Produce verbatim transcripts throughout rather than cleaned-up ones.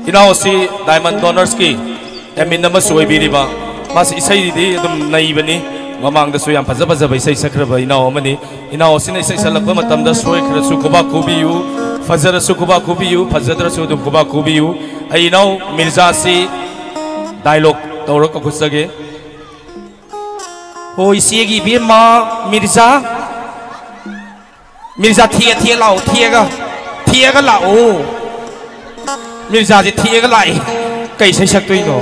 ꯏꯅꯥꯎ ꯑꯁꯤ diamond ꯗꯣꯅꯔꯁꯀꯤ admin ꯑꯃꯁꯨ ꯑꯣꯏꯕꯤꯔꯤꯕ, ꯃꯥꯁꯤ ꯏꯁꯩꯗꯤ ꯑꯗꯨꯝ ꯅꯩꯕꯅꯤ꯫ ꯃꯃꯥꯡꯗꯁꯨ ꯌꯥꯝ ꯐꯖ ꯐꯖꯕ ꯏꯁꯩ ꯁꯛꯈ꯭ꯔꯕ ꯏꯅꯥꯎ ꯑꯃꯅꯤ꯫ ꯏꯅꯥꯎ ꯑꯁꯤꯅ ꯏꯁꯩ ꯁꯛꯂꯛꯄ ꯃꯇꯝꯗ ꯁꯣꯏꯈ꯭ꯔꯁꯨ ꯈꯨꯕꯥꯛ ꯈꯨꯕꯤꯌꯨ, ꯐꯖꯔꯁꯨ ꯈꯨꯕꯥꯛ ꯈꯨꯕꯤꯌꯨ, ꯐꯖꯗ꯭ꯔꯁꯨ ꯑꯗꯨꯝ ꯈꯨꯕꯥꯛ ꯈꯨꯕꯤꯌꯨ꯫ ꯑꯩ ꯏꯅꯥꯎ ꯃꯤꯔꯖꯥꯁꯤ ꯗꯥꯏꯂꯣꯛ ꯇꯧꯔ ꯀꯧꯈꯠꯆꯒꯦ꯫ ꯍꯣ, ꯏꯆꯦꯒꯤ ꯏꯕꯦꯝꯃ ꯃꯤꯔꯖꯥ, ꯃꯤꯔꯖꯥ ꯊꯦꯛꯑ ꯊꯦꯛꯑ ꯂꯥꯛꯑꯣ, ꯊꯦꯛꯑꯒ, ꯊꯦꯛꯑꯒ ꯂꯥꯛꯑꯣ꯫ ꯃꯤꯔꯖꯥꯁꯦ ꯊꯦꯛꯑꯒ ꯂꯥꯛꯑꯦ꯫ ꯀꯩ ꯏꯁꯩ ꯁꯛꯇꯣꯏꯅꯣ?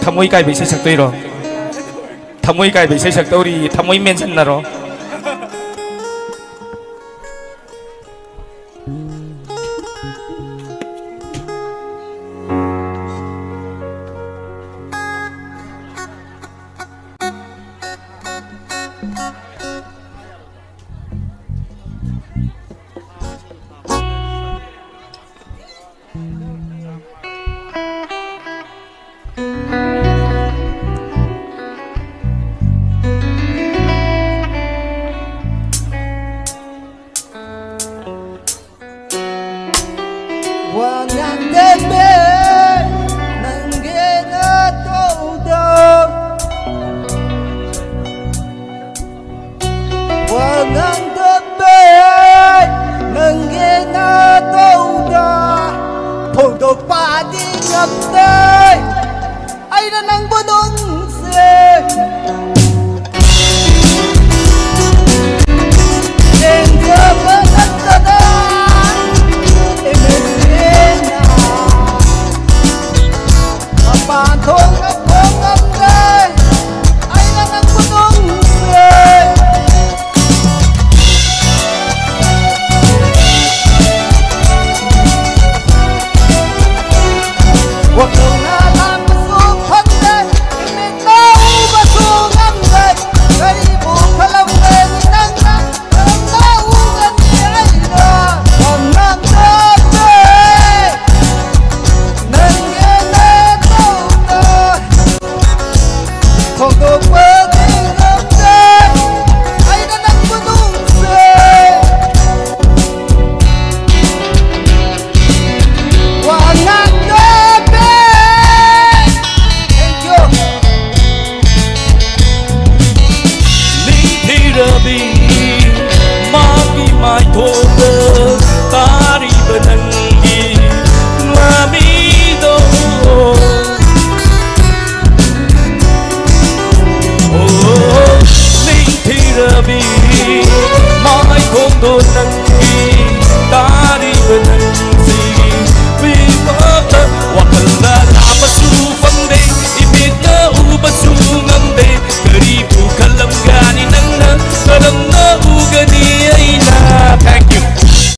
ꯊꯃꯣꯏ ꯀꯥꯏꯕ ꯏꯁꯩ ꯁꯛꯇꯣꯏꯔꯣ? ꯊꯃꯣꯏ ꯀꯥꯏꯕ ꯏꯁꯩ ꯁꯛꯇꯧꯔꯤ, ꯊꯃꯣꯏ ꯃꯦꯟꯁꯤꯟꯅꯔꯣ꯫ ꯋꯥ ꯉꯥꯡꯗꯕꯤ ꯅꯪꯒꯤ ꯅꯇꯧꯗꯣ, ꯋꯥ ꯉꯥꯡꯗꯕꯤ ꯅꯪꯒꯤ ꯅꯇꯧꯗꯣ ꯐꯣꯡꯗꯣꯛꯄꯗꯤ ꯉꯝꯗꯦ꯫ ꯑꯩꯅ ꯅꯪꯕꯨ ꯅꯨꯡꯁꯤ꯫